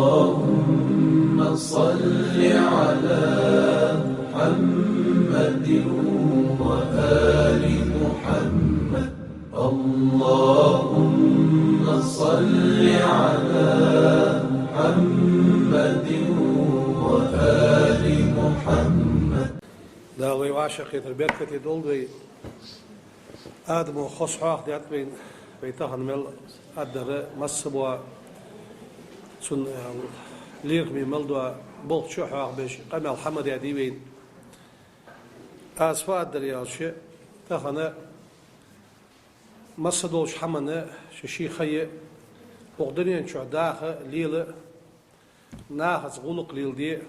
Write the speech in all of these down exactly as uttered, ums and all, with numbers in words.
اللهم صل على محمد وآل محمد. اللهم صل على محمد وآل محمد. Дала вай вӀашагӀкхетар беркате долда вай. Адамо хоза хьоахадаьд вайна, вай тахан мел аргдар, массабола цун, э, лерхӀаме мел дола болх чу а хьоахабеш, къамаьл хьа ма даьдий вайна. Аз фу аргдар аьлча, тахан массадолча хӀаманна ший-ший ха я, укх дунен чу даха, лела, нахаца гӀулакх леладе,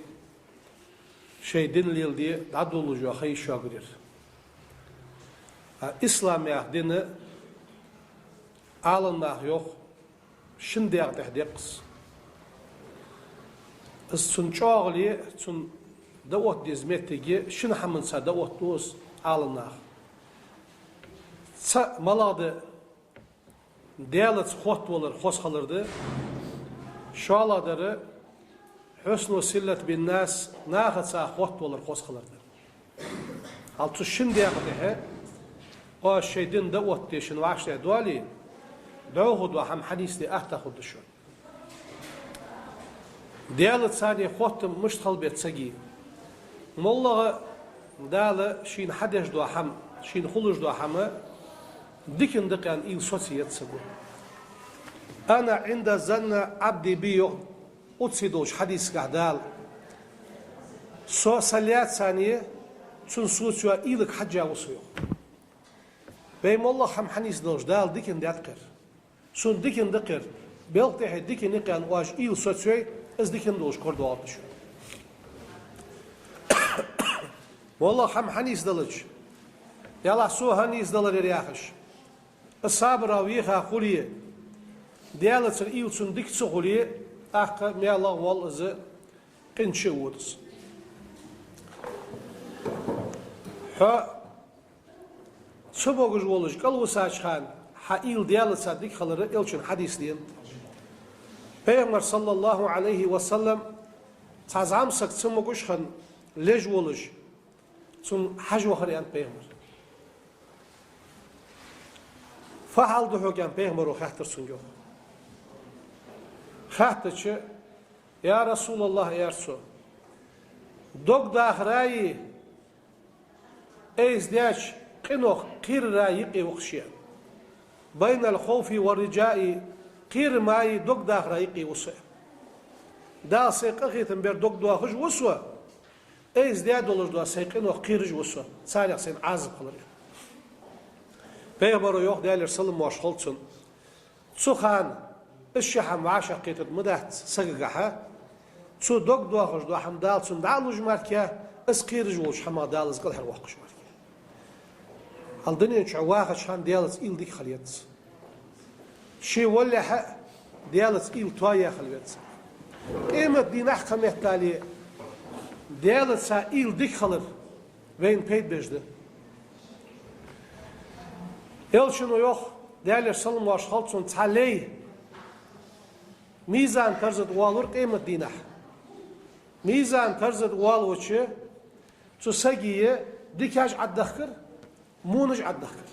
шоай дин леладе дӀадоладеш йола ха я шугара ер. А ислам яха дин, Ӏаламнаха йоах, шин декъа тӀа декъас. Из цун чӀоагӀал, цун дӀаотта деза моттиг шин хӀаманца дӀаоттаду из Ӏаламнаха. Цхьаъ малагӀа да, Даьлаца хоттавалар хоза хилар да, шоллагӀдар حسن الصلة بالناس, нахаца хоттавалар хоза хилар да. Хьал цу шин декъа тӀа оаш шоай дин дӀаоттаде шун вӀаштӀехьа доале, дӀахо дола хӀама хьанийсде атта хургда шоана. Даьлаца хоттам мишта хила беза сага? МоллагӀа Дала шийна хьадеш дола хӀама, шийна хулаш дола хӀама диканна да аьнна уйла соцаеш еза саго. أنا عند ظن عبدي بي, йоах Къудси долча хьадисагахь Дала. Со са лаьца цун соца йола уйлага хьежжа ва со, йоах. Вай моллагӀа хӀама хьанийсдалча Дала диканна даьд-кх ер. Сона диканна да-кх ер, белха тӀехье диканна я-кх аьнна оаш уйла соцайой, из диканна долаш корадоагӀаргда шоана. МоллагӀа хӀама хьанийсдалча, ялахь со хӀана нийсдалар ер яхаш, из сабаро веха хуле, Даьлацара уйла цунна дика ца хуле, тӀаккха маьлагӀа воал из, къинтӀера вода из. Хьо ца богаш волаш кӀалвисача хана хьа уйла Даьлаца дика хилар Элчан хьадис да. Пайхамар, صلى الله عليه وسلم, цхьа зӀамсаг ца могаш хинна леш волаш, цунна хьажа вахар, аьннад Пайхамара. Фу хьал да хьога, аьнна, Пайхамаро хаьттар цунга, йоах. Хаьттача, يا رسول الله, аьлар цо, дог дахареи, айса даьча къинох кхерара юкъе ва-кх ше. بين الخوف والرجاء, кхерара маи дог дахара юкъе ва со. Дала сай къахетам бар дог доахаш ва со, айса даь долаш дола сай къинох кхераш ва со, царех сайна Ӏазап хилар. Пайхамаро йоах, Даьлера салам-моаршал хилда цунна: цу хана из ши хӀама вӀашагӀкхетаргдац сагагахьа, цо дог доахаш дола хӀама Дала цунна дӀа а луш мара, из кхераш волча хӀамах Дала из кӀалхарвоаккхаш мара. Хьал дунен чу вахача хана Даьлаца уйла дика хила еза. Ше валалехьа а Даьлаца уйла тоае хила веза. Къематдийнахьа кхаметтале Даьлаца уйла дика хилар вайна пайда беш да. Элчано йоах, Даьлера салам-моаршал хилда цунна, цхьа лай мизан-тараза тӀа воалавир къематдийнахьа. Мизан-тараза тӀа воалавича, цу сага дикаш Ӏодехкар, вонаш Ӏодехкар.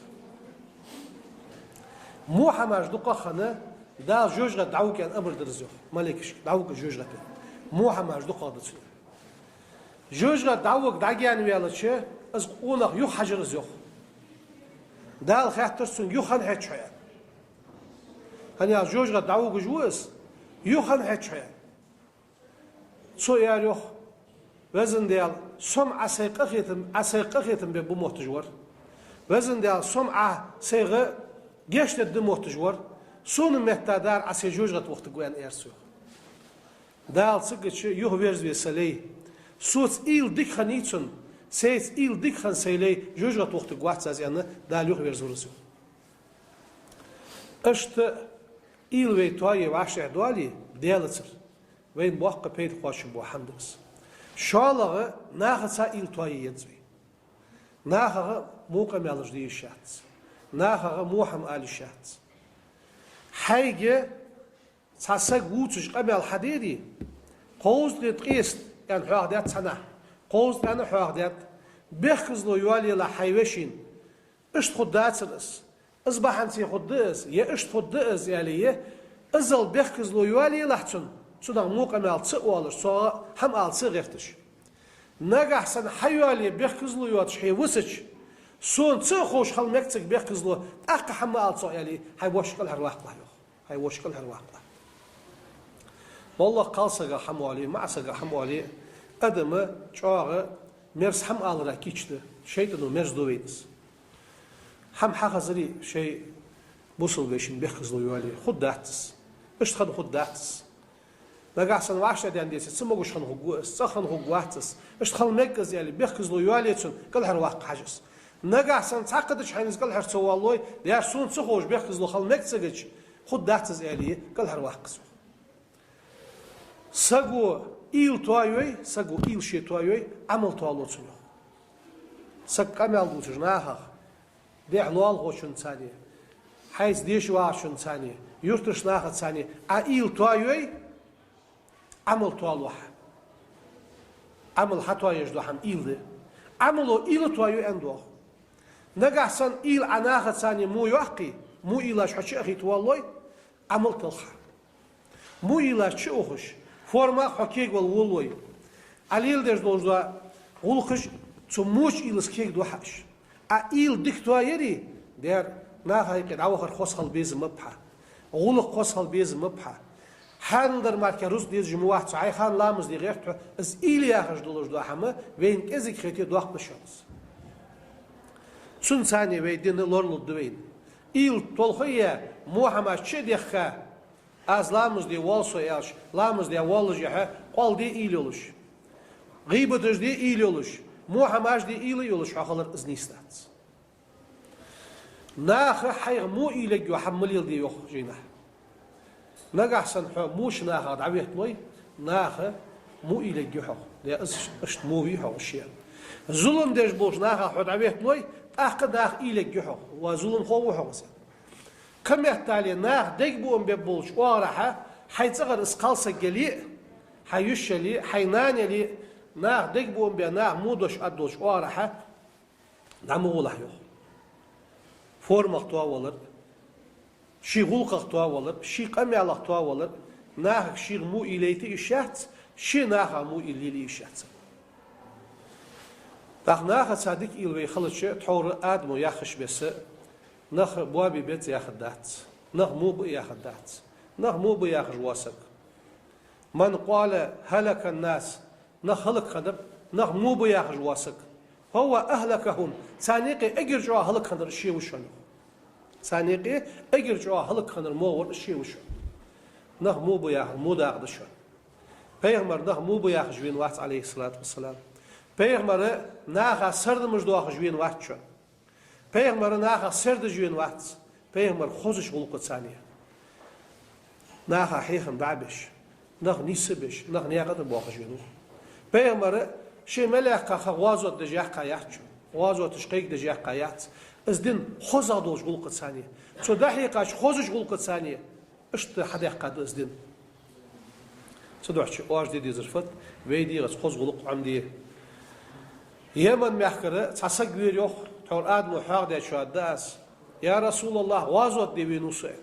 Во хӀамаш дукхагӀа хинна, Дала жожагӀате дӀавига аьнна амар дир из, йоах, малейкашка, дӀавига жожагӀате. Во хӀамаш дукхагӀа да цунна. ЖожагӀате дӀавига дӀагаьнаваьлча, из къонах юхахьажар из, йоах. Дала хаьттар цунга: юха хӀана хьеж хьо, аьнна. ХӀана аьлча жожагӀате дӀавугаш ва из, юха хӀана хьеж хьо, аьнна. Цо аьлар, йоах: Везан Даьла, со-м Ӏа сай къахетам, Ӏа сай къахетам бергба мотташ вар. Везан Даьла, со-м Ӏа сайга гешт дергда мотташ вар. Сона метта дар Ӏа сай жожагӀате вахийтаргва, аьнна, аьлар цо, йоах. Дала цига чу юхаверзаве са лай. Соца уйла дика хиннай цун, сайца уйла дика хинна сай лай жожагӀате вахийтаргвац аз, аьнна, Дала юхаверзавир из, йоах. Иштта уйла вай тоае вӀаштӀехьа доале Даьлацара, вайна боккха пайда кхоачаш бола хӀама да из. ШоллагӀа, нахаца уйла тоае еза вай. Нахага во къамаьлаш де йиш яц. Нахага во хӀама ала йиш яц. Хьайга Цхьа саг вувцаш къамаьл хьадере, кховзткъеи ткъеста аьнна хьоахадаьд цхьаннахьа, кховзткъа аьнна хьоахадаьд: бехказло йоалаелахь хьай вешийна, иштта хургдацар из, из бахьанце хургда из, е иштта хургда из, аьле, е иззал бехказло йоалаелахь цунна, цунах во къамаьл ца оалаш, цунга хӀама ала ца гӀерташ. Нагахьа санна хьайоалае бехказло йоацаш хьо висача, сона ца а ховш хила мег цига бехказло, тӀаккха хӀама ала цох, аьле, хьай воша кӀалхарваккхалахь, йоах. Хьай воша кӀалхарваккхалахь. ВаллахӀи, кхалсагах хӀама оале, маӀасагах хӀама оале, адам чӀоагӀа мерза хӀама алара кийча да, шайтӀано мерза ду вайна из. ХӀама хьахазаре шоай бусалба вешийна бехказло йоалае, хургдац из. Иштта хинна хургдац из. Нагахьа санна вӀаштӀехьадаьнна деце, цамогаш хинна хургва из, цӀагӀа хинна хургвац из. Иштта хила мег из, аьле, бехказло йоалае цунна, кӀалхарваккха хьажа из. Нагахьа санна цхьаккха дича хьайна из кӀалхарцавоаллой, дера сона ца ховш бехказло хила мег цига, хургдац из, аьле, кӀалхарваккха из. Саго уйла тоайой, саго уйла ше тоайой, Ӏамал тоало цунна, йоах. Саг къамаьл дувцаш нахах, дехьа лоалахочунцеи, хьайца деша вагӀачунцеи, юртарча нахацеи Ӏа уйла тоайой, Ӏамал тоало хьа. Ӏамал хьатоаеш дола хӀама уйла да. Ӏамало уйла тоаю аьнна доагӀа. Нагахьа санна уйла Ӏа нахацеи во йоаккхе, во уйлаш хьо чу а хийтавоаллой, Ӏамал тилха. Во уйлаш чу ухаш, формах хьо кегавала волалой, Ӏа леладеш долаш дола гӀулакхаш цу воча уйлаца кегадоал хьа уж. Ӏа уйла дика тоаярий, дера, наха юкъе дӀавахар хоза хила безам ба хьа, гӀулакх хоза хила безам ба хьа. Хьанал дар мара рузкъа дезаш ма вац хьо, хьай хана ламаз де гӀерт хьо, из уйла яхаш долаш дола хӀама вайна кӀезига хете доаккхаш хилац. Цунцеи вай дин лоралургда вайна. Уйла толхаяь, во хӀамаш чу а дехка, аз ламаз де воал со аьлча, ламаз де воаллашехьа, къоал де уйла йолаш, гӀийбаташ де уйла йолаш, во хӀамаш де уйла йолаш хьо хилар из нийса дац. Наха хьайх во уйла ергйола хӀама ма леладе, йоах жайнахьа. Нагахьа санна хьо воча нахах дӀаветталой, наха во уйла ергья хьох. Е из иштта во вий хьох ший. Зулам деш болча нахах хьо дӀаветталой, тӀаккха наха уйла ергья хьох, ва зуламхо ва хьо из. Кхыметтел наха дегабуам бергболча оагӀорахьа, хьай цӀагӀара из кхалсаг яле а, хьай йиша яле а, хьай нана яле а, наха дегабуам бе, наха во дош аргдолча оагӀорахьа дӀа ма гӀолахь, йоах. Формах тоавалар, ший гӀулакхах тоавалар, ший къамаьлах тоавалар, нахага шийх во уйла яйта йиш яц, ше нахах во уйла лелае йиш яц. ТӀаккха нахаца дика уйла вай хилча, тхьовра Адамо яхача беса, нах боабе беза яхаргдац, нах во ба яхаргдац, нах во ба яхаш вола саг. من قال هلك الناس, нах хӀалакхиннаб, нах во ба яхаш вола саг. هو أهلكهم, царна юкъе эггара чӀоагӀа хӀалакхиннар из ше ва шоана. Царна юкъе эггара чӀоагӀа хӀалакхиннар, во вар из ше ва шоана. Нах во ба яхар во дакъа да шоана. Пайхамар нах во ба яхаш вена вац, عليه الصلاة والسلام. Пайхамар наха сардамаш доахаш вена вац шоана. Пайхамар нахах сердаш вена вац. Пайхамар хозача гӀулакхаца, наха хьехам дӀа а беш, нах нийсса а беш, нах наькъа тӀа боахаш вена ва. Пайхамар ший мел яьккха ха гӀазот деш яьккха яц шоана. ГӀазоташ кхайкадеш яьккха яц. Из дин хозагӀа долча гӀулакхаца, цо дӀахьекхача хозача гӀулакхаца, иштта хьадаьккха да из дин. Цудухьа оаш де дезар фуд, вай дегӀаца хоза гӀулакх Ӏомаде. Йемен мехкара цхьа саг вера, йоах, тхьовра Адамо хьоахадаьчоа да аз: يا رسول الله, гӀазот де вена ва со, аьнна.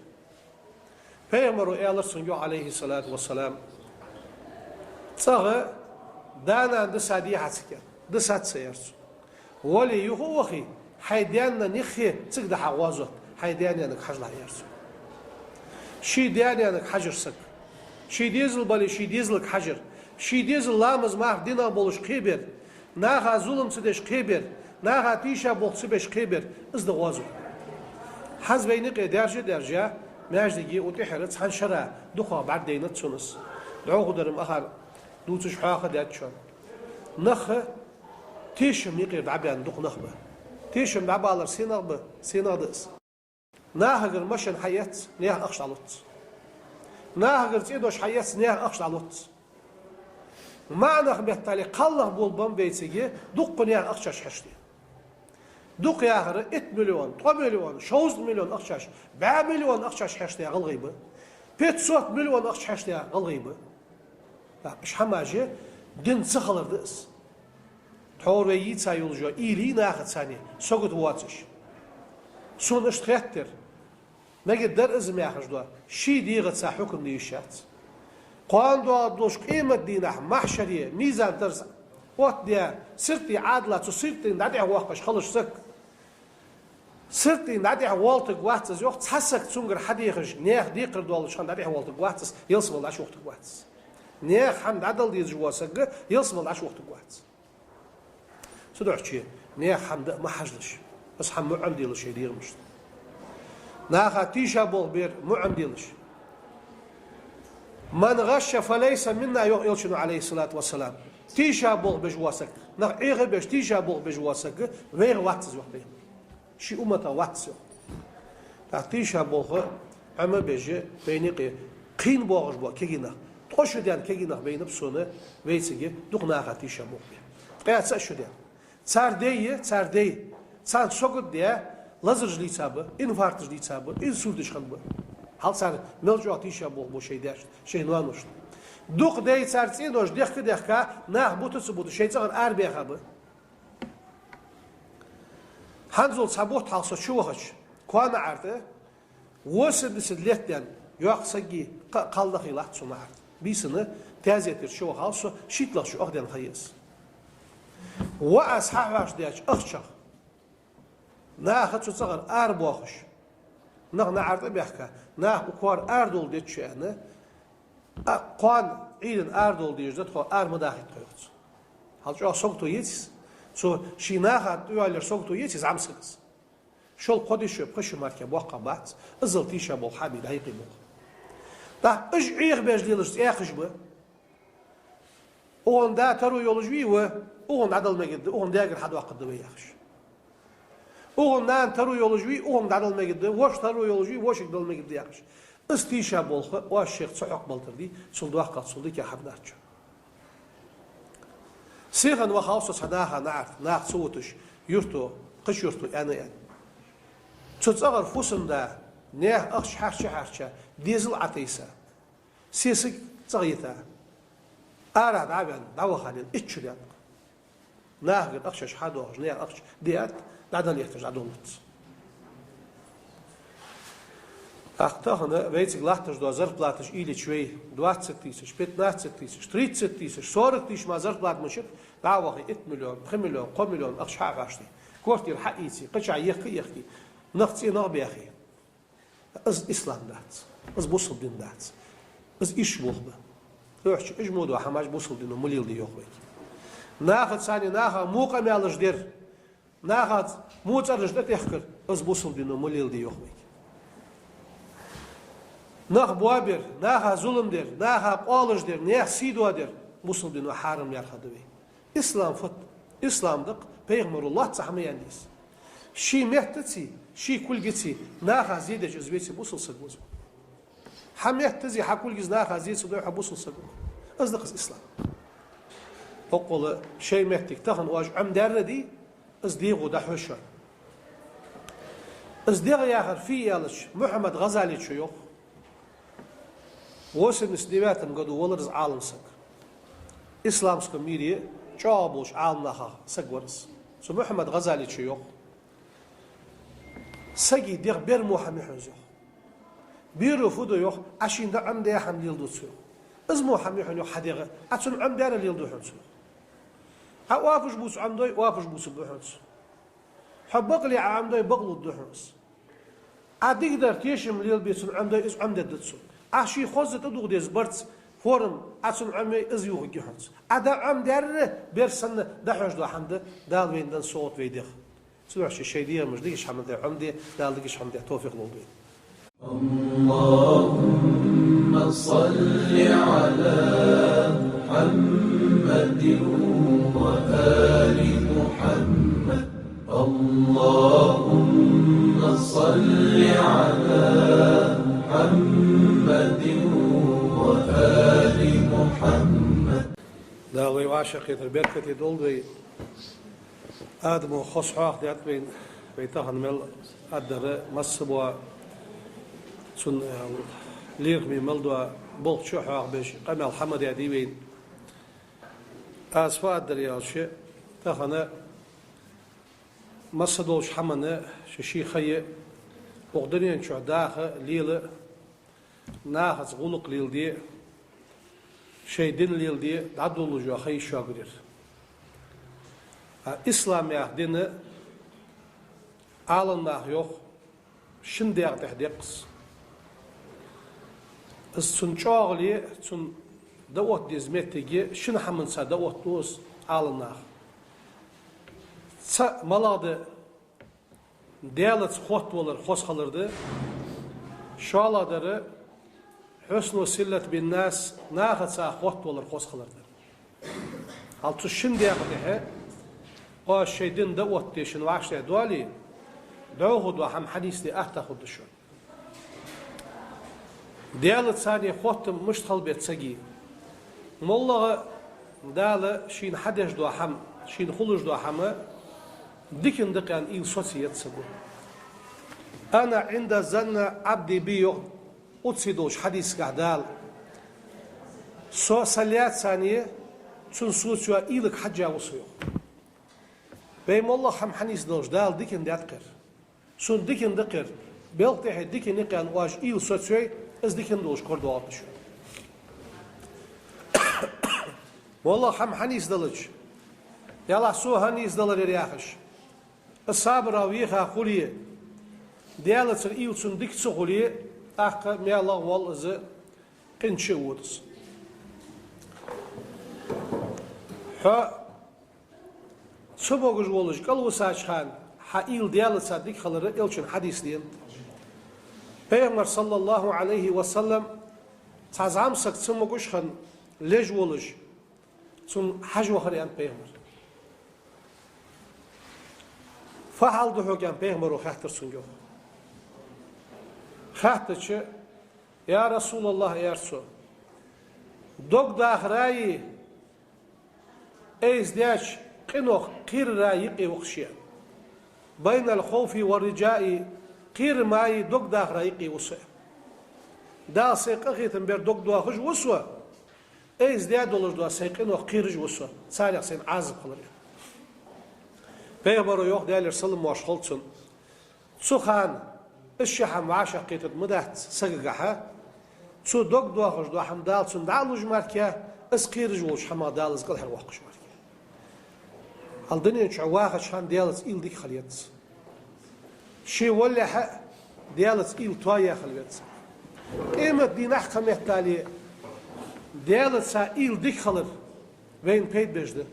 Пайхамаро аьлар цунга, йоах, عليه الصلاة والسلام: цӀагӀа да-нана дисаде хьа цига, аьнна. Дисац, аьлар цо. Вале, юха а вахе, хьай даь-наьна юххе цига да хьа гӀазот, хьай даь-наьнага хьажалахь, аьлар цо. Ший даь-наьнага хьажар саг. Ший дезал бале, ший дезалга хьажар. Ший дезал ламаз, марха, динах болаш кхебер. Наха зулам ца деш кхебер. Наха тийша болх ца беш кхебер. Из да гӀазот. ХӀанз вайна юкъе даьржа а даьржа, маьждиге укх тӀехьара цхьан шера дукхагӀа бӀаргадайнад сона из. ДӀахо дар-м акхар дувцаш хьоахадаьд шоана. Нах тешам юкъера дӀабаьнна дукха нах ба. Тешам дӀабалар сенах ба, сенах да из. Нахагара машен хьаэц, наьха ахча дӀалоац. Нахагара цӀен дош хьаэц, наьха ахча дӀалоац. МаӀа нах меттел кхаллах болабеннаб вай цига, дукха наьха ахчаш хьаэшде. Дукха яхар итт миллион, ткъо миллион, шовзткъа миллион ахчаш, бӀаь миллион ахчаш хьаэшде гӀалгӀай ба. Пятьсот миллион ахча хьаьшта гӀалгӀай ба. ТӀаккха уж хӀамаш дин ца хилар да из. Тхьовра вай йийца йолаш йола уйла я нахаца цхьана сагота воацаш. Сона иштта хетар, мегаргдар из ма яхаш да, ший дегӀаца хьукам де йиш яц. Кхоана доагӀаш долча къематдийнахьа, махьшаре, мизан тарза оттадаь, сирата Ӏаьдала цу сиратах дӀатӀехвоаккхаш хилча саг, сиратах дӀатӀехвоалийтаргвац из, йоах, цхьа саг цунгара хьадехаш, наьха декхар долаш хинна дӀатӀехвоалийтаргвац из, ялсмале дӀачувохийтаргвац из. Наьха хӀама дӀадала дезаш вола саг ялсмале дӀачувохийтаргвац. Цудухьа наьха хӀама даа ма хьажалаш. Из хӀама ма Ӏомаделаш шоай дегӀамашта. Наха тийша болх бер ма Ӏомаделаш. «من غش فليس منا», йоах Элчано, عليه الصلاة والسلام. Тийша болх беш вола саг, нах Ӏехабеш тийша болх беш вола саг вайх вац из, йоах Пайхамара. Ший умматах вац из, йоах. ТӀаккха тийша болх Ӏомабеш, вайна юкъе кхийна боагӀаш бола кагий нах, ткъо шу даьнна кагий нах байнаб сона, вайцига дукха наха тийша болх бе. Ткъаь цаӀ шу даьнна. Цар дай я, цар дай. Царна сагот даь, лазараш лийца ба, инфаркташ лийца ба, инсульташ хинна ба. Хьал цар мел чӀоагӀа тийша болх бу шоай даьшта, шоай ноаношта. Дукха дай цар цӀенош дехка-дехка, нах бута ца бута, шоай цӀагӀара арабаьха ба. ХӀанзул цхьа бутт хьалха со чувахача, кхоана Ӏаьрта, восемьдесят лет даьнна йоккха саг я, кхы а кхалнах латт цу наӀарга. Бийсанна таьзетера чуваха хьалха со шийтталагӀча шу ах даьнна ха я из. Ва аз хьахьош даьча ахчах наха цу цӀагӀара арабоахаш, нах наӀара тӀабаьхка, нах укх коара арадовла деза шо аьнна, а, кхоана Ӏуйранна арадовла дезаш да тхо, ара ма дахийта тхо, йоах цо. Хьал чӀоагӀа сагото яц из. Цо ший наха тӀайоалаяр сагото яц из, зӀамсаг из. Шул кхо ди шо, пхи шу мара боккха бац, иззал тийша болх хьабе дӀайкхий болх. ТӀаккха уж Ӏехабеш лелаш цӀаькхаш ба. Укхун да таро йолаш вий ва, укхунна дӀадала мегаргда, укхун даьгара хьадоаккхаргда вай, яхаш. Укхун нана таро йолаш вий, укхунга дӀадала мегаргда, воша таро йолаш вий, вошийга дала мегаргда, яхаш. Из тийша болх оаш шоайх ца хьокхабалар дий, цул доккхагӀа, цул дикагӀа хӀама дац. Сихана вахав со цхьа наха наӀарга, нах ца вуташ, юрто, кхыча юрто аьнна-аьнна. Цу цӀагӀара фусам-да, наьха ахча хьарча-хьарча, дезал Ӏотайса, сесаг цӀагӀа йита, арахьа дӀа а ваьнна, дӀаваха лела итт шу даьннад. Нахагара ахчаш хьадоахаш, наьха ахча диат, дӀадала этташ дӀадолалуц. ТӀаккха тахан вайцига латташ дола зарплаташ уйла йича вай, двадцать тысяч, пятнадцать тысяч, тридцать тысяч, сорок тысяч мара зарплата мичаб, дӀа а вахе, итт миллион, пхи миллион, кхо миллион ахча хьа а хьоаште, квартира хьа а ийце, кхычахьа ехка а ехке, нах цӀенагӀа а баьхе. Из ислам дац. Из бусалба дин дац. Из йиш болх ба. Цудухьа уж мо дола хӀамаш бусалба дино ма леладе, йоах вайга. Нахаца цхьана наха во къамаьлаш дер, нахаца во цӀераш тӀатехкар, из бусалба дино ма леладе, йоах вайга. Нах боабер, наха зулам дер, наха къоалаш дер, наьха сий доадер бусалба дино хьарам лаьрхӀа да вай. Ислам фуд? Ислам да-кх, Пайхамаро лоацца хӀама яьнна да из. Ший меттацеи, ший кулгаца наха зе деш из веце бусалба саг ва из. Хьа меттази хьа кулгази наха зе ца дой, хьо бусалба саг ва. Из да-кх из ислам. Боккъала шоай моттиг тахан оаш Ӏомадаьр а дий, из дегӀо дӀахьош шоана. Из дегӀ яхар фу я аьлча, Мухьаммад ГӀазалечо йоах. Восемьдесят девятом году валар из Ӏаламсаг. Исламском мире чӀоагӀа болча Ӏаламнахах саг вар из. Цу Мухьаммад ГӀазалечо йоах: сага дегӀ бер во хӀама я хьона из, йоах. Беро фу да, йоах, Ӏа шийна дӀаӀомадаь хӀама леладу цо, йоах. Из во хӀама я хьона, йоах, хьа дегӀ, Ӏа цунна Ӏомадаьр а леладу хьона цо, йоах. Ӏа оапаш бувца Ӏомадой, оапаш бувцаргба хьона цо. Хьо бакъле Ӏа Ӏомадой, бакълургда хьона из. Ӏа дикадар, тешам лелабе цунна Ӏомадой, из Ӏомадергда цо. Ӏа ший хоза тӀадувха деза барзкъа, форма Ӏа цунна Ӏомайой, из ювхаргья хьона цо. Ӏа дӀаӀомадаьр а бер санна дӀахьош дола хӀама да, Дала вайна денна совгӀат вай дегӀ. Цудухьа шоай дегӀамаш дикача хӀаман тӀа Ӏомаде, Дала дикача хӀаман тӀа товфикъ лолда вайна. اللهم صل على محمد وآل محمد. اللهم صل على محمد وآل محمد. Дала вай вӀашагӀкхетар беркате долда вай. Адамо хоза хьоахадаьд вайна, вай тахан мел аргдар массабола, цунна, э, ЛерхӀаме мел дола болх чу хьоахабеш, къамаьл хьа ма даьдий вайна. Аз фу аргдар аьлча, тахан массадолча хӀаманна ший-ший ха я, укх дунен чу даха, лела, нахаца гӀулакх леладе, шоай дин леладе, дӀадоладеш йола ха я шугара ер. А ислам яха дин, Ӏаламнаха йоах, шин даькъа тӀа декъас. Из цун чӀоагӀал, цун дӀаотта деза моттиг шин хӀаманца дӀаоттаду из Ӏаламнаха. Цхьаъ малагӀа да, Даьлаца хоттавалар хоза хилар да, шоллагӀдар хьусну силати бин-нас, нахаца хоттавалар хоза хилар да. Хьал цу шин даькъа тӀа оаш шоай дин дӀаотта дезаш вӀаштӀехьа доале, дӀахо дола хӀама хьанийсде атта хургда шоана. Даьлаца хоттам мишта хила беза сага? МоллагӀа Дала шийна хьадеш дола хӀама, шийна хулаш дола хӀама дикан да аьнна уйла соцаеш еза саго. «أنا عند ظن عبدي بي», йоах къудсий долча хьадисагахь Дала. Со са лаьца, цун соца йола уйлага хьежжа ва со, йоах. Вай моллагӀа хӀама хьанийсдалаш, Дала дикан даьд-кх ер. Сона дикан да-кх ер. Белха тӀехье дикан я-кх аьнна оаш уйла соцайой, из дикан долаш корадоагӀаргда шоана. МоллагӀа хӀама хьанийсдалча, ялахь со хӀана нийсделар ер яхаш, из сабарах веха хуле, Даьлацара уйла цунна дика ца хуле, тӀаккха мел лоархӀ воал из, къинтӀера вода из. Хьо ца могаш волаш кӀалвисача хана хьа уйла Даьлаца дика хилар Элчан хьадиса денад. Пайхамар, саллаллахӀу Ӏалайхи ва саллам, цхьа зӀамсаг ца могаш хинна леш волаш, цунна хьажа вахар, аьннад Пайхамара. «Фу хьал да хьога?» аьнна, Пайхамаро хаьттар цунга, йоах. Хаьттача: «Я РасулаллахӀ, — аьлар цо, — дог дахараи, айса даьча къинох кхерара юкъе ва-кх со. بين الخوف والرجاء, кхерара маи дог дахара юкъе ва со. Дала сай къахетам бар дог доахаш ва со, айса даь долаш дола сай къинох кхераш ва со, царех сайна Ӏазап хилар». Пайхамаро йоах, Даьлера салам-моаршал хилда цунна: цу хана из ши хӀама вӀашагӀкхетаргдац сагагахьа, цо дог доахаш дола хӀама Дала цунна дӀа а луш мара, из кхераш волча хӀамах Дала из кӀалхарвоаккхаш мара. Хьал дунен чу вахача хана Даьлаца уйла дика хила еза. Ше валалехьа а Даьлаца уйла тоаяь хила веза. Къематдийнахьа кхаметтале Даьлаца уйла дика хилар вайна пайда беш да.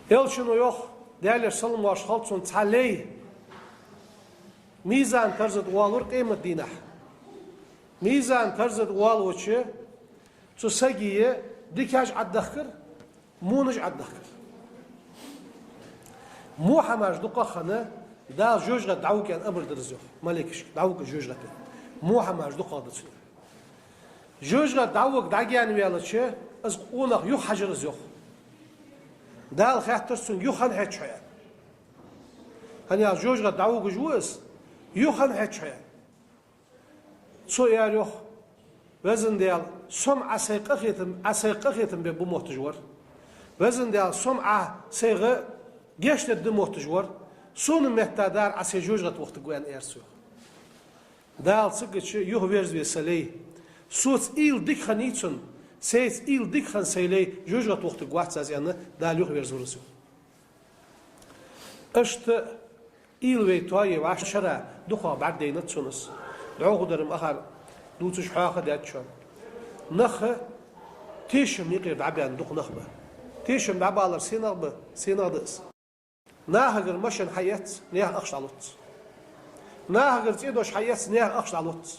Элчано йоах, Даьлера салам-моаршал хилда цунна: цхьа лай мизан-тарза тӀа воалавир къематдийнахьа. Мизан-тарза тӀа воалавича, цу сагий дикаш Ӏодехкар, вонаш Ӏодехкар. Во хӀамаш дукхагӀа хинна, Дала жожагӀате дӀавига аьнна амар дир из, йоах, малейкашка, дӀавига жожагӀате. Во хӀамаш дукхагӀа да цунна. ЖожагӀате дӀавига дӀагаьнаваьлча, из къонах юхахьажар из, йоах. Дала хаьттар цунга: «Юха хӀана хьеж хьо?» аьнна. ХӀана аьлча жожагӀате дӀавугаш ва из, юха хӀана хьеж хьо аьнна. Цо аьлар, йоах: «Везан Даьла, со-м Ӏа сай къахетам, Ӏа сай къахетам бергба мотташ вар. Везан Даьла, со-м Ӏа сайга гешт дергда мотташ вар. Сона метта дар Ӏа сай жожагӀате вахийтаргва», аьнна, аьлар цо, йоах. Дала цигача юхаверзаве са лай. Соца уйла дика хиннай цун, сайца уйла дика хинна сай лай жожагӀате вахийтаргвац аз, аьнна, Дала юхаверзавир из, йоах. Иштта уйла вай тоае вӀаштӀехьа шера дукхагӀа бӀаргадайнад цунна из. ДӀахо дар-м акхар дувцаш хьоахадаьд шоана. Нах тешам юкъера дӀабаьнна дукха нах ба. Тешам дӀабалар сенах ба, сенах да из? Нахагара машен хьаэц, наьха ахча дӀалоац. Нахагара цӀен дош хьаэц, наьха ахча дӀалоац.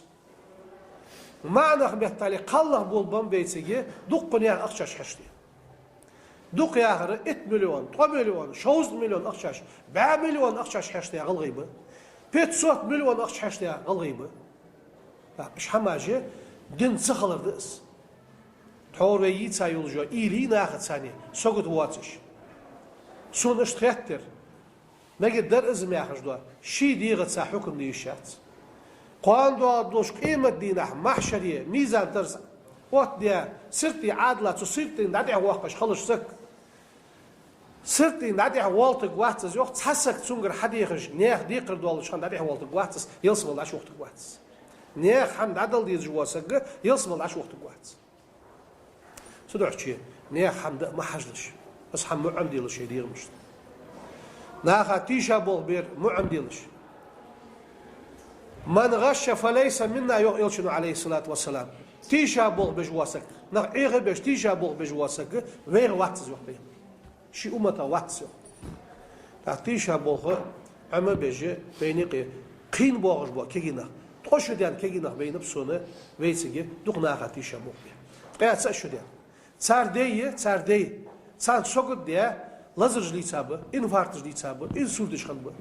МаӀа нах меттел кхалнах болабеннаб вай цига дукха наьха ахчаш хьаэшде. Дукха яхар итт миллион, ткъо миллион, шовзткъа миллион ахчаш, бӀаь миллион ахчаш хьаэшдаь гӀалгӀай ба. Пятьсот миллион ахча хьаэшдаь гӀалгӀай ба. ТӀаккха уж хӀамаш дин ца хилар да из. Тхьовра вай йийца йолаш йола уйла я нахаца сагота воацаш. Сона иштта хеттар. Мегаргдар из ма яхаш дола, ший дегӀаца хьукам де йиш яц. Кхоана доагӀаш долча къематдийнахьа, махьшаре, мизан-тараза, оттадаь, сирата Ӏадала, цу сирата дӀатӀехвоаккхаш хилча саг, сирата дӀатӀехьа воалийтаргвац из, йоах, цхьа саг цунгара хьадехаш, наьха декхар долаш хьа дӀатӀехьа воалийтаргвац из, ялсмала дӀачувахийтаргвац из. Наьха хьа дӀадала дезаш вола саг ялсмала дӀачувахийтаргвац из. Цудухьа наьха хӀама даа ма хьажалаш. Из хӀама муӀам делаш шоай дегӀамашта. Наха тийша болх бер муӀам делаш. «من غش فليس منا», йоах Элчано, Ӏалайхи ссалату вассалам. Тийша болх беш вола саг, нах Ӏехабеш тийша болх беш вола саг вайх вац из, йоах пайхамара. Ший умматах вац из, йоах. ТӀаккха тийша болх Ӏомабеш, вайна юкъе кхийна боагӀаш бола кагий нах, ткъо шу даьнна кагий нах байнаб сона, вайцига дукха наха тийша болх бе. Ткъаь цаӀ шу даьнна. Цар даьй, цар даьй. Царна сагот даь, лазараш лийца ба, инфаркташ лийца ба, инсульташ хинна ба.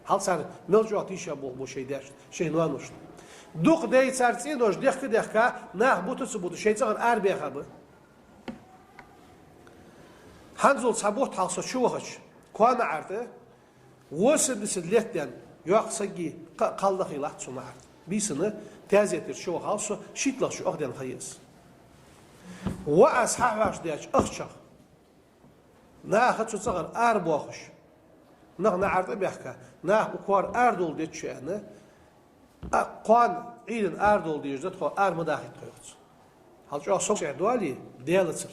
Хьал цар мел чӀоагӀа тийша болх бу шоай даьшта, шоай ноаношта. Дукха даьй цар цӀенош дехка-дехка, нах бута ца бута, шоай цӀагӀара арабаьха ба. ХӀанзалца цхьа бутт хьалха со чувахача, кхоана ӀаьртӀа, восемьдесят лет даьнна йоккха саг, кхы а кхалнах хилац цу маӀарда. Бийсанна таьзетера чуваха хьалха со шийтталагӀча шу ах даьнна ха я из. Ва аз хьахьош даьча ахчах наха цу цӀагӀара арабоахаш, нах наӀара тӀабаьхка, наха укх коара арадовла деза шо аьнна, а, кхоана Ӏуйранна арадовла дезаш да тхо, ара ма дахийта тхо, йоах цо. Хьал чӀоагӀа сагота доале, Даьлацара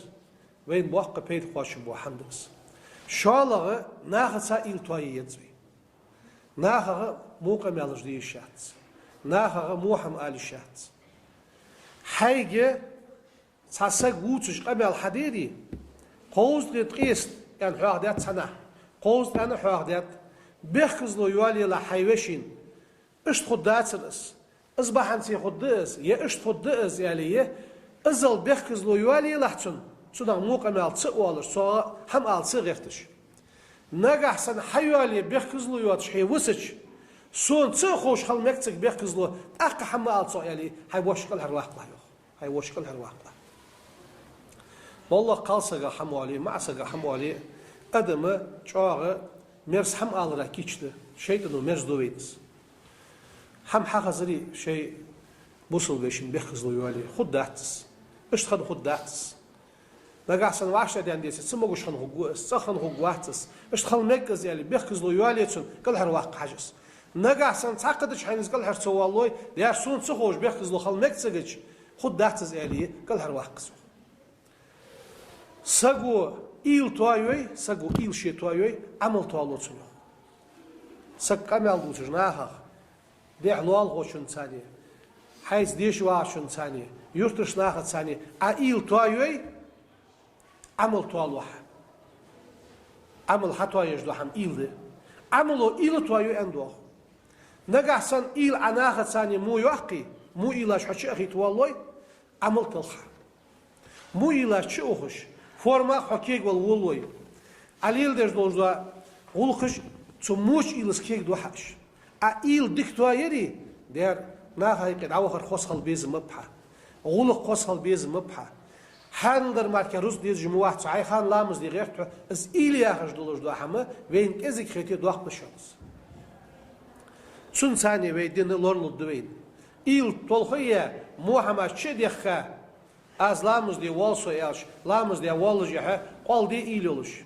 вайна боккха пайда кхоачаш бола хӀама да из. ШоллагӀа, нахаца уйла тоае еза вай. Нахага во къамаьлаш де йиш яц. Нахага во хӀама ала йиш яц. Хьайга цхьа саг вувцаш къамаьл хьадере, кховзткъеи ткъеста аьнна хьоахадаьд цхьаннахьа, кховзткъа аьнна хьоахадаьд, бехказло йоалаелахь хьай вешийна, иштта хургдацар из, из бахьанца хургда из, е иштта хургда из, аьле, е иззал бехказло йоалаелахь цунна, цунах во къамаьл ца оалаш, цунга хӀама ала ца гӀерташ. Нагахьа санна хьайоалае бехказло йоацаш хьо висача, сона ца а ховш хила мег цига бехказло, тӀаккха хӀама ала цунга, аьле, хьай воша кӀалхарваккхалахь, йоах. Хьай воша кӀалхарваккхалахь. ВаллахӀи, кхалсагах хӀама оале, маӀасагах хӀама оале, адам чӀоагӀа мерза хӀама аларах кийчду, шайтӀано мерза ду вайна из. ХӀама хьахазаре, шоай бусалба вешийна бехказло йоалае, хургдац из. Иштта хинна хургдац из. Нагахьа санна вӀаштӀехьадаьнна деце, ца могаш хинна хургва из, цӀагӀа хинна хургвац из. Иштта хила мег из, аьле, бехказло йоалае цунна, кӀалхарваккха хьажа из. Нагахьа санна цхьаккха дича хьайна из кӀалхара ца воаллой, даьра сона ца ховш бехказло хила мег цига, хургдац из, аьле, кӀалхарваккха из. Саго уйла тоайой, саго уйла ше тоайой, Ӏамал тоало цунна, йоах. Саг къамаьл дувцаш нахах, дехьа лоалахочунцани, хьайца деша вагӀачунцани, юртарча нахацани Ӏа уйла тоайой, Ӏамал тоало хьа. Ӏамал хьатоаеш дола хӀама уйла да. Ӏамало уйла тоаю аьнна доагӀа. Нагахьа санна уйла Ӏа нахацани во йоаккхе, во уйлаш хьо чуахийта воаллой, Ӏамал талха. Во уйлаш чуухаш, формах хьо кегавала воаллой, Ӏа леладеш долаш дола гӀулакхаш цу воча уйлаца кегадоал хьа. Ӏа уйла дика тоаере, даьра, наха юкъе дӀавахар хоза хила безам ба хьа, гӀулакх хоза хила безам ба хьа. Хьанал дар мара рузкъа дезаш ма вац хьо, хьай хана ламаз де гӀерт хьо, из уйла яхаш долаш дола хӀама вайна кӀезига хете доккха шалас. Цунцани вай дин лоралургда вайна. Уйла толхаяь, во хӀамаш чу а дехка, аз ламаз де воал со аьлча, ламаз де воаллашехьа, къоал де уйла йолаш,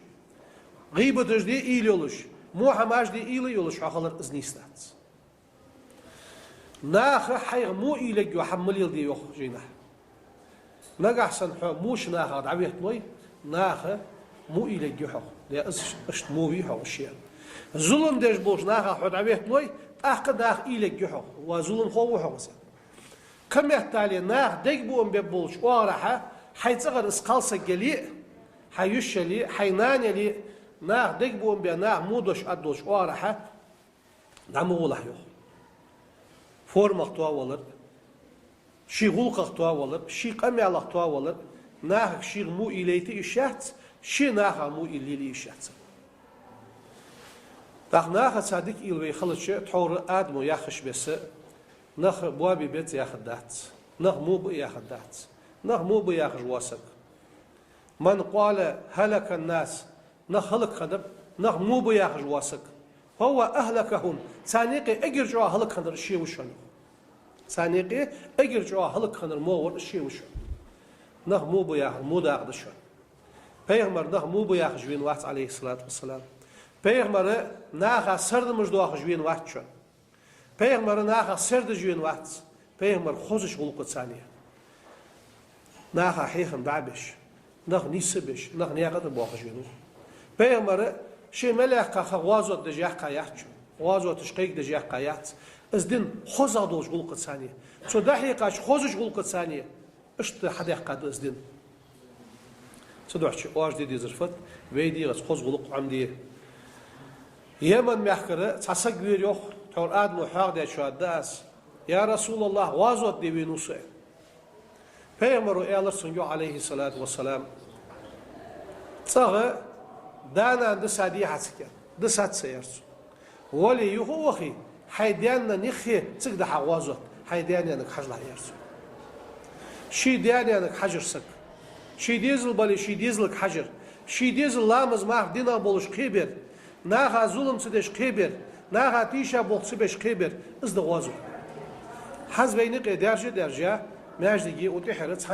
гӀийбаташ де уйла йолаш, во хӀамаш де уйла йолаш хьо хилар из нийса дац. Наха хьайх во уйла ергйола хӀама ма леладе, йоах жайнахьа. Нагахьа санна хьо воча нахах дӀаветталой, наха во уйла ергья хьох. Е из иштта во вий хьох шен. Зулам деш болча нахах хьо дӀаветталой, тӀаккха наха уйла ергья хьох, ва зуламхо ва хьо из. Кхыметтел наха дег буам беш болча оагӀорахьа хьай цӀагӀара из кхалсаг яле а, хьай йиша яле а, хьай нана яле а, наха дег буам беш, наха во дош аргдолча оагӀорахьа дӀа ма гӀолахь, йоах. Формах тоавалар, ший гӀулакхах тоавалар, ший къамаьлах тоавалар, нахага шийх во уйла яйта йиш яц, ше нахах во уйла лелае йиш яц. ТӀаккха нахаца дика уйла вай хилча, тхьовра Адамо яхача беса, нах боабе беза яхаргдац, нах во ба яхаргдац, нах во ба яхаш вола саг. «من قال هلك الناس», нах хӀалакхиннаб, нах во ба яхаш вола саг. «فهو أهلكهم», царна юкъе эггара чӀоагӀа хӀалакхиннар ше ва шоана. Царна юкъе эггара чӀоагӀа хӀалакхиннар мугӀар ше ва шоана. Нах мугӀ бу яхар мугӀ дакъа да шоана. Пайхамар нах мугӀ бу яхаш вена вац, Ӏалайхи ссалату вассалам. Пайхамар наха сардамаш доахаш вена вац шоана. Пайхамар наха сердаш вена вац. Пайхамар хозача гӀулакхаца вена. Наха хьехам дӀабеш, нах нийсбеш, нах наькъа тӀа боахаш вена ва. Пайхамар ше мел яьккха ха гӀазот деш яьккха яц шоана. ГӀазоташ кхайкадеш яьккха яц. Из дин хозагӀа долча гӀулакхаца вена. Цо дӀахьекхача хозача гӀулакхаца вена. Иштта хьадаьккха да из дин. Цудухьа оаш де дезар фуд, вай дегӀаца хоза гӀулакх Ӏомаде. Йемен мехкара цхьа саг вера йоах, тхьовра Адама хьоахадаьчоа да аз. Я РасулаллахӀ, гӀазот де вена ва со, аьнна. Пайхамаро аьлар цунга, Ӏалайхи ссалату вассалам: цӀагӀа да-нана дисаде хьа цига, аьнна. Дисац, аьлар цо. Вале, юха а вахе, хьай даь-наьна юххе цига да хьа гӀазот, хьай даь-наьнага хьажалахь, аьлар цо. Ший даь-наьнага хьажар саг. Ший дезал бале, ший дезалга хьажар. Ший дезал ламаз-марха дийнахьа болаш кхебер. Наха зулам ца деш кхебер. Наха тийшаболх ца беш кхебер. Из да гӀазот. ХӀанз вайна юкъе даьржа а даьржа, маьждиге укх тӀехьара цхьа